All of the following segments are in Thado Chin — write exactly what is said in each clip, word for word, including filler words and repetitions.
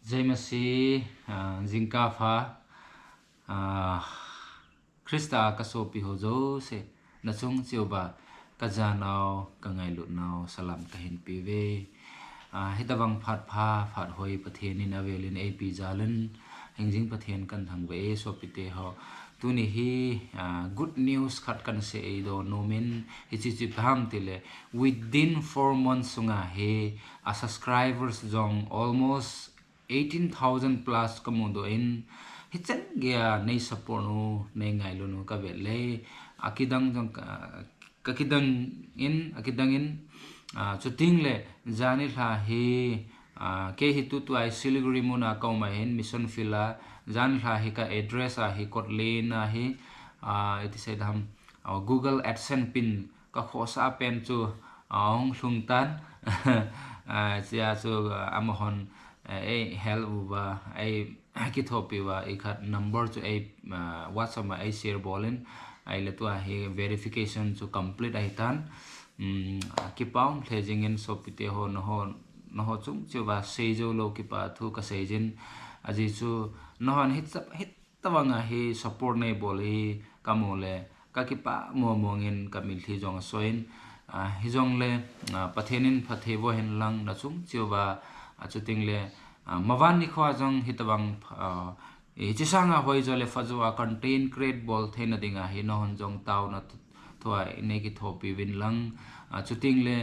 Jai Masih, ah, jingkah pha, ah, Christa a ka sopi ho jouse, nachung cheh uva, ka janau, ka ngailutnau, salam ka hin pe uve. Ah, hitabang phat pha, phat hoi Pathen in avel in eipe jal in, hingjing Pathen kan thangvah e sopite ho. Tuni hi, ah, good news khat kan seidoh nom in, hiche chu ipi ham itile, within four months sunga hi, a subscribers jong almost eighteen thousand plus ka mudoh in, hichan geiya nei support u, nei ngailut u ka vet le, akidang jong ka, ka kidang in, akidang in, ah, chuteng le, jani lha hi, ah, kei hi tutua hi Siliguri mun a ka um ahin, mission field a, jani lha hi ka address a hi Kotlen a hi, ah, iti sei ding ham, ah, Google AdSense pin ka khohsah pen chu, ah, ahung lhung tan, ah, chea chu, ah, amahon, eh, ei help uva, ei kithopi uva, ikhat number chu ei, ah, WhatsApp a ei share bol in, ahile tua hi verification chu complete ahi tan. Um, ah, kipa um lheh jing in sopite ho, naho, naho chung cheh uva seijou lou kipa thu ka seijin, ajeh chu nahon hit sap, hit tabang a hi support nei bol hi ka mu le, ka kipah mong mong in ka mitlhi jong asoi in, ah, hijongle, ah, Pathen in phatthei boh hen lang nachung cheh uva, ah, chuteng le, ah, mavan nikho a jong hitabang, ah, hiche sanga hoijo le phajo a content create bol theina dinga hi nahon jong taona th-, thua nei kithopi uvin lang, ah, chuteng le,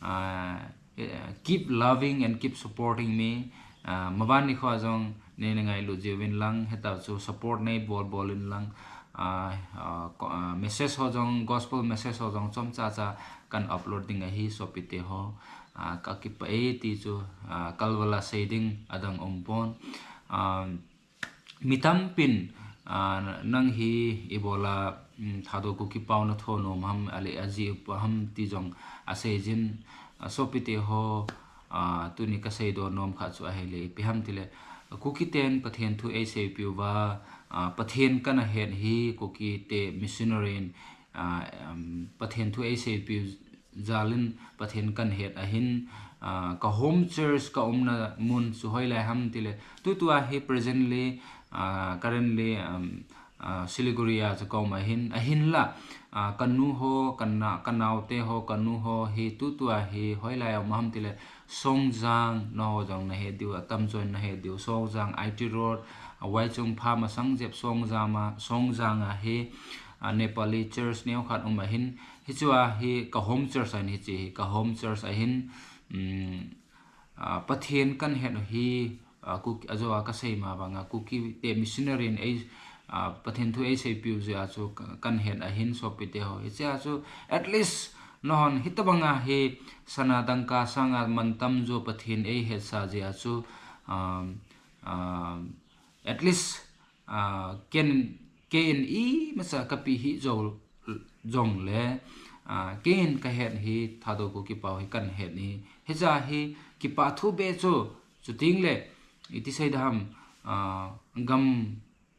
ah, eh, keep loving and keep supporting me. Ah, mavan nikho a jong nei na ngailut jiuvin lang, hita chu support nei bol bol in lang, ah, ah, ko-, ah, message ho jong, gospel message ho jong chomcha cha kan upload ding ahi sopite ho. Ah, ka kipah e ti chu, ah, kalval a sei ding adang um pon. Ah, mi tampin, ah, nang hi ibola, um, Thadou Kuki pao na tho nom ham, ahile ajeh ipi ham ti jong aseijin, ah, sopite ho, ah, tuni ka seidoh nom khat chu ahile, ipi ham itile, Kuki ten Pathen thu ei seipiu va, ah, Pathen kana het hi Kuki te missionary in, ah, um, Pathen thu ei seipiu jal in Pathen kan het ahin, ah, ka home church ka umna mun chu hoilai ham itile, tutua hi presently, ah, currently, um, ah, Siliguri a chu ka um ahin, ahinla, ah, ka nu ho, ka na-, ka naote ho, ka nu ho hi tutua hi hoilai a um ham itile, Songjang, naho jong na het diu, atamjon na het diu, Songjang, I T Road, a Waichung pha masang jep Songjang a, Songjang a hi, ah, Nepali church neo khat um ahin, hichea hi ka home church ahin, hiche hi ka home church ahin, um, ah, Pathen kan het hi, ah, Kuki, ajo a ka sei ma banga, Kuki te missionary in ei, ah, Pathen thu ei seipiu jeh a chu ka, kan het ahin sopite ho. Hichea chu, at least, nahon hitabanga hi, sana dangka sanga mantam jo Pathen ei hetsa jeh a chu, um, um, at least, ah, ken, kei in imacha ka pe hih jou jongle, ah, kei in ka het hi Thadou Kuki pao hi kan het hi. Hichea hi kipah thu beh chu, chuteng le, iti sei ding ham, ah, gam,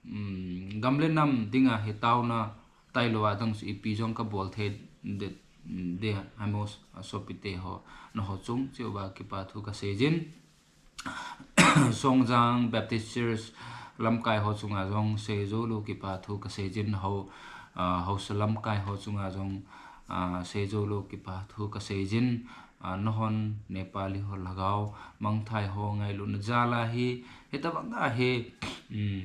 um, gam le nam dinga hi taona tailou a dang chu ipi jong ka bol thei de, de, hamo, ah, sopite ho, naho chung cheh uva kipah thu ka seijin. Songjang Baptist Church lamkai ho chunga jong seijou lou kipa thu ka seijin, ho, ah, haosa lamkai ho chunga jong, ah, seijou lou kipa thu ka seijin, ah, nahon Nepali ho lhagao mangthai ho ngailutna jal a hi, hitabanga hi, um,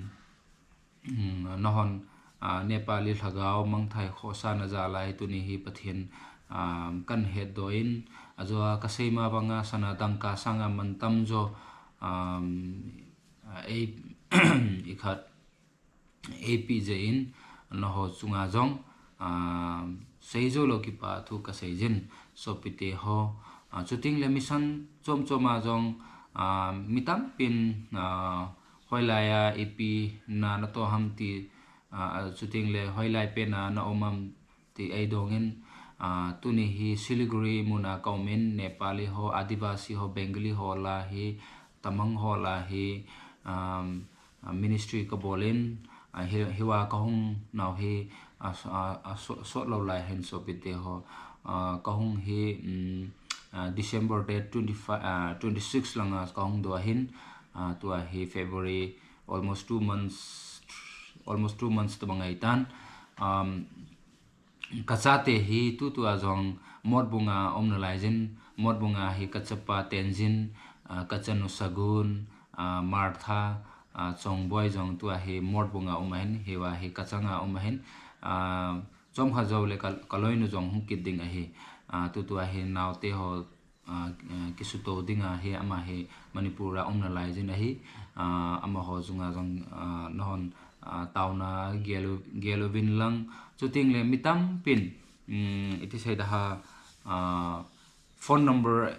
um, nahon, ah, Nepali lhagao mangthai khohsahna jal a hi tuni hi Pathen, ah, kan hetdoh in, ajo a ka sei ma banga sana dangka sanga mantam jo, um, ah, ei, ikhat, ei pe jeh in, naho chunga jong, ah, seijou lou kipa thu ka seijin, sopite ho, ah, chuteng le mission chom chom a jong, ah, mi tampin, ah, hoilai a ipi na na toh ham ti, ah, chuteng le hoilai pen a na um ham ti ei dong in, ah, tuni hi Siliguri mun a ka um in, Nepali ho, Adivasi ho, Bengali ho lah a hi, Tamang ho lah a hi, um, ah, ministry ka bol in, ah, hi, hiva ka hung nau hi, ah, so-, ah, ah, so-, sot lou lai hin sopite ho, ah, ka hung hi, um, ah, December date twenty-five, ah, twenty-six langa ka hung doh ahin, Ah, tua hi February, almost two months, almost two months tobang ahitan. Um, kachate hi tutua jong Motbung a umnalaijin, Motbung a hi kachapa Tenzin, ah, kachanu Sagun, ah, Martha, ah, Chongboi jong tua hi Motbung a um ahin, hiva hi kachang a um ahin, ah, chomkhat joule ka, kaloinu jong hung kit ding ahi, ah, tutua hi naote ho, ah, ah, kisuto dinga hi ama hi Manipur a umnalaijin ahi, ah, amaho chunga jong, ah, nahon, ah, taona gel u, gel uvin lang, chutengle mi tampin, um, iti seida ham, ah, phone number,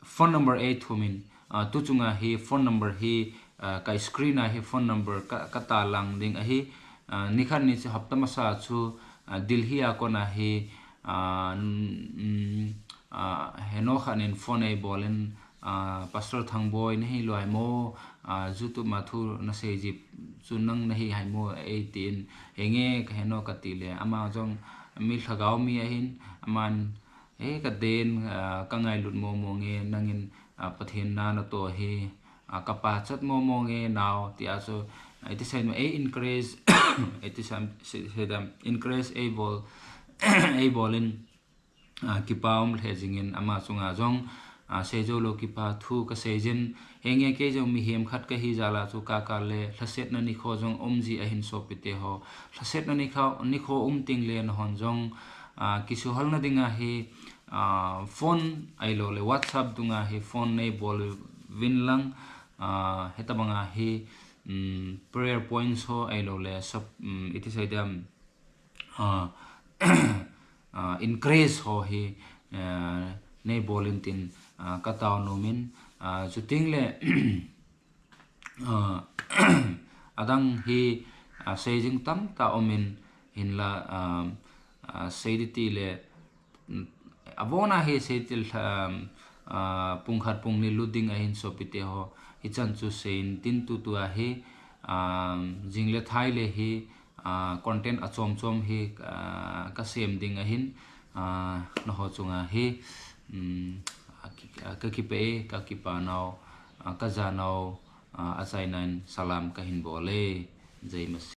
phone number eithumin, ah, tuchunga hi phone number hi, ah, ka screen a hi phone number ka, katalang ding ahi, ah, nikhat ni chu hapta masa chu, ah, Delhi a kona hi, ah, um, ah, heno khat in phone eibolin, ah, Pastor Thangboi nahilou haimo, ah, YouTube a thu nasei jep chu nang nahi haimo eitin, henge kaheno katile, ama jong mi lhagao mi ahin, aman, eh, kaden, ah, kangailut momo nge, nangin, ah, Pathen na natoh hi, ah, kapachat momo nge nao, tia chu, ah, iti seinu ei encourage, iti sam, se, seidam, encourage eibol, eibolin, ah, kipa um lheh jingin ama chunga jong, ah, seijoulou kipa thu kaseijin, henge kei jong mihem khat kahi jal a chu kakale lhasetna nikho jong umji ahin sopite ho, lhasetna nikho, nikho um tengle nahon jong, ah, kisuhalna dinga hi, ah, phone ahiloule WhatsApp dunga hi phone neibol uvin lang, ah, hitobanga hi, um, prayer points ho ahiloule sub, um, iti seidam, ah, ah, encourage ho hi, ah, neibolin tin, ah, katao nomin, ah, chutengle, ah, adang hi, ah, seijing tamtah umin hinla, ah, ah, seiding tile, um, avona hi seitil, um, ah, pung khat pung ni lut ding ahin sopite ho, hichan chu seiyin tin tutua hi, um, jing le thai le hi, ah, content achom chom hi, ah, kasem ding ahin, ah, naho chunga hi, um, ah, ki, ah, kakipah e, kakipa nau, ah, kajanau, ah, achainain salam kahin bol e. Jai Masih.